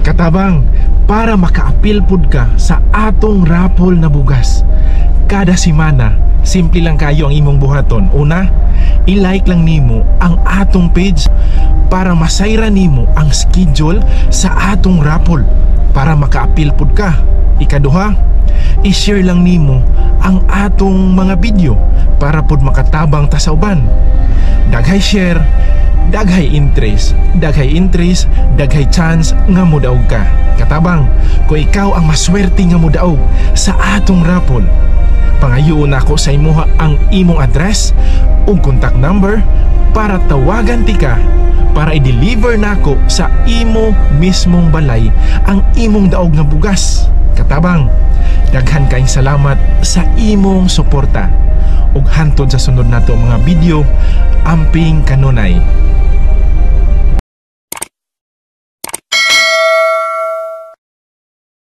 Katabang, para makaapil pud ka sa atong raffle na bugas kada semana, simple lang kayo ang imong buhaton. Una, i-like lang nimo ang atong page para masayra nimo ang schedule sa atong raffle para makaapil pud ka. Ikaduha, i-share lang nimo ang atong mga video para pud makatabang ta sa uban. Daghay share, daghay interest, daghay interest, daghay chance nga mudaog ka. Katabang, kung ikaw ang maswerte nga mudaog sa atong raffle, pangayoon nako sa imuha ang imong address ug contact number para tawagan tika para i-deliver nako sa imo mismong balay ang imong daog nga bugas. Katabang, daghan kaayong salamat sa imong suporta. Ug hantod sa sunod nato mga video, amping kanunay.